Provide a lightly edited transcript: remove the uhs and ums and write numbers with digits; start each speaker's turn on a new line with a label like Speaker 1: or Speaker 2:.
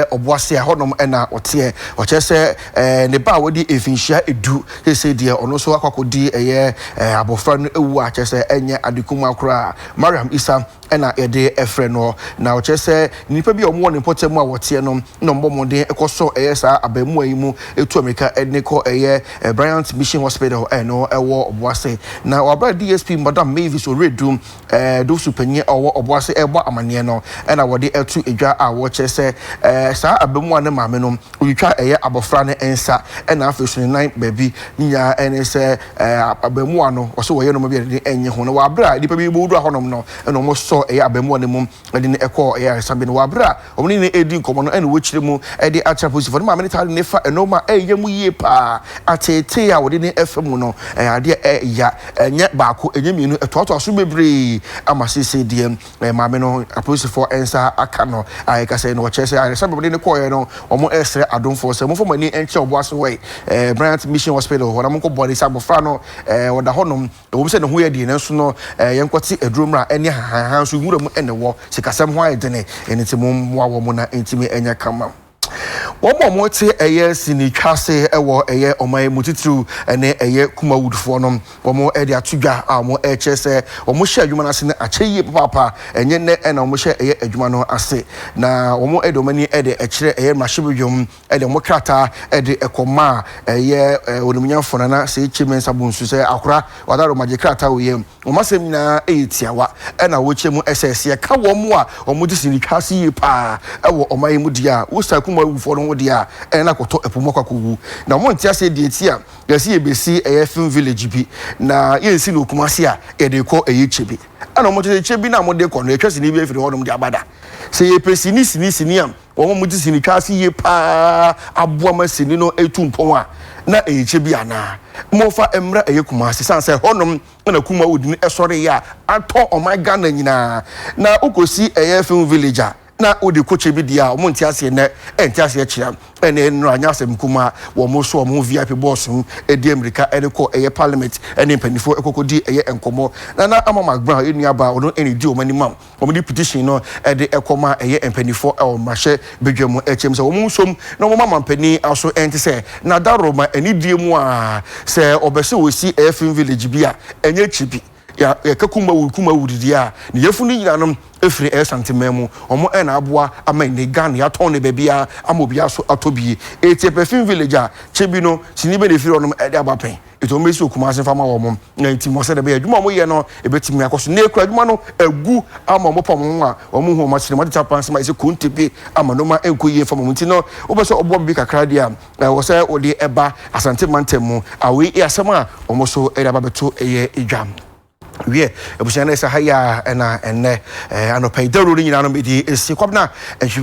Speaker 1: Ɔboase a hɔnom na ɔteɛ. Ɔkyerɛ sɛ ne ba a wadi mfinhyia 10 seesei deɛ ɔno nso akɔ akɔdi ɛyɛ abɔfra no awu a kyerɛ sɛ ɛnyɛ ade kumaa koraa. Mariam Isa na yɛde frɛ no. Na ɔkyerɛ sɛ nnipa bi a wɔwɔ ne mpɔtam a wɔteɛ no na wɔbɔ mmɔden kɔsɔ ɛyɛ saa abaamua yi mu tu mmirika de kɔ ɛyɛ Bryant Mission Hospital a ɛno ɛwɔ Ɔboase. Na wɔ berɛ a DSP Madam Mavis Oredu Dowsu panyin a ɔwɔ Ɔboase rebɔ amanneɛ no na wɔde ato dwa a wɔkyerɛ sɛ saa abaamua no maame no otwitwa ɛyɛ abɔfra no nsa na afei nso ne nan baabi. Ne nyinaa ne sɛ abaamua no ɔsɛ wɔyɛ nneɛma bi a n'ani nnye ho. Na wɔ abere a nnipa bi bɛwura hɔnom no na wɔsɔ ɛyɛ abaamua no mu de no kɔɔ ɛyɛ ayaresabea no. Wɔ abere a wɔne no redi nkɔmmɔ no na wɔkyerɛ mu de akyerɛ apolisifoɔ no maame no taa de no fa nneɛma a ɛyɛ mu yie paa. Ateetee a wɔde no fa mu no ɛyɛ adeɛ a ɛya. Ɛnyɛ baako, ɛnyɛ mmienu, ɛtoatoa so bebree ama seesei deɛ maame no apolisifoɔ nsa aka no a yɛka sɛ no wɔkyerɛ sɛ ayaresabea wɔde no kɔeɛ no wɔresrɛ adomfoɔ sɛ momfa mo ani nkyerɛ Ɔboase hɔ ɛ, Bryant Mission Hospital hɔ na monkɔboa no sɛ abɔfra no ɔda hɔnom. Ɛwom sɛ ne ho yɛ den nanso no yɛnkɔte aduro mmra ne ahahan nso nwura mu na ɛwɔ. Sikasɛm ho ayɛ dene ɛno nti mommoa wɔn na ɛntumi nyɛ kama. Wɔn a wɔte ɛyɛ sinitwa ase wɔ ɛyɛ ɔman yi mu titiriw ne ɛyɛ Kumawoodfoɔ no, wɔde ato dwa a wɔrekyerɛ sɛ wɔhyɛ adwuma no ase no akyɛ yie papaapa. Ɛnyɛ nnɛ na wɔhyɛ ɛyɛ adwuma no ase. Na wɔde wɔn ani de kyerɛ ɛyɛ mmarahyɛbadwam de wɔn krataa de kɔmaa ɛyɛ Onimuonyamfoɔ Nana Seikye Mensah Bonsu sɛ akora Wadaroma gye krataa wɔ yam. Wɔn asɛm nyinaa yɛ tiawa na wɔkyerɛ mu sɛ, sɛ yɛka wɔn a wɔgye sinitwa ase yie pa ara wɔ ɔman yi mu deɛ a, wosan kum awufoɔ no ho deɛ a, ɛne no akɔtɔ ɛpo mu akɔ akɔwu. Na wɔnte aseɛ deɛ nti a yɛse yɛbɛsi ɛyɛ film village bi na yɛnsi no wɔ Kumasi a yɛde rekɔ ɛyɛ Kyebi. Ɛna wɔkyerɛ sɛ Kyebi no a mode rekɔ no, yɛtwa sini bi afiri hɔnom de aba da. Sɛ yɛpɛ sini sini sini a, wɔn a wɔgye sinitwa ase yie pa ara aboa ma sini no atu mpɔn a, na ɛyɛ Kyebi anaa? Momfa mmra ɛyɛ Kumasi, sane sɛ ɛhɔnom na Kumawood no sɔreeɛ a atɔ ɔman Ghana nyinaa. Na wokɔsi ɛyɛ film village a na wode kɔ Kyebi deɛ a, wɔn nte aseɛ nnɛ, ɛnte aseɛ kyea. Ɛne nnora nyɛ asɛm kumaa, wɔn nso wɔn VIP bɔs mu di mmirika de kɔ ɛyɛ parliament ne mpanimfoɔ kɔkɔdi ɛyɛ nkɔmmɔ. Nana Ama McBrown, yɛn nuabaa, ɔno na ɛdi wɔn anim a Wɔde petition no de kɔma ɛyɛ mpaninfoɔ wɔ mmarahyɛ badwa mu kyerɛ mu sɛ wɔn nsom na wɔn mampanin aso nte sɛ Nadaroma anidie mu a sɛ ɔbɛ sɛ ɔsi ɛyɛ film village bi a ɛnyɛ kyi bi yɛka Kumawood Kumawood deɛ a ne yafunu nyina nom firi ɛyɛ Santeman mu wɔn na aboa ama nnɛ Ghana yɛatɔn no baabiara ama obiara so atɔ bie eti ɛpɛ film village a kye bi no sini bɛ na ɛfiri hɔ nom de aba pɛn. Enti wɔbɛsi wɔ Kumasi mfa ma wɔn, na enti wɔn sɛdeɛ ɛbɛyɛ adwuma a wɔyɛ no ɛbɛtumi akɔ so. Nnɛ kura adwuma no agu ama wɔn pam ho a wɔn ho wɔn akyerɛ mu atete apansam ayɛ sɛ konte bi ama nneɛma nkɔ yie mfa ma wɔn. Nti no wopɛ sɛ ɔboa biribi kakra deɛ a, ɛwɔ sɛ wode ɛba Asante mantam mu. A wei yɛ asɛm a wɔn nso de aba bɛto ɛyɛ dwa. Wiɛ, abusua no ɛsɛ ha yi a ɛna ɛnnɛ anɔpa yi dawuro no nyinaa no mede ɛsi Kwabena Antwi.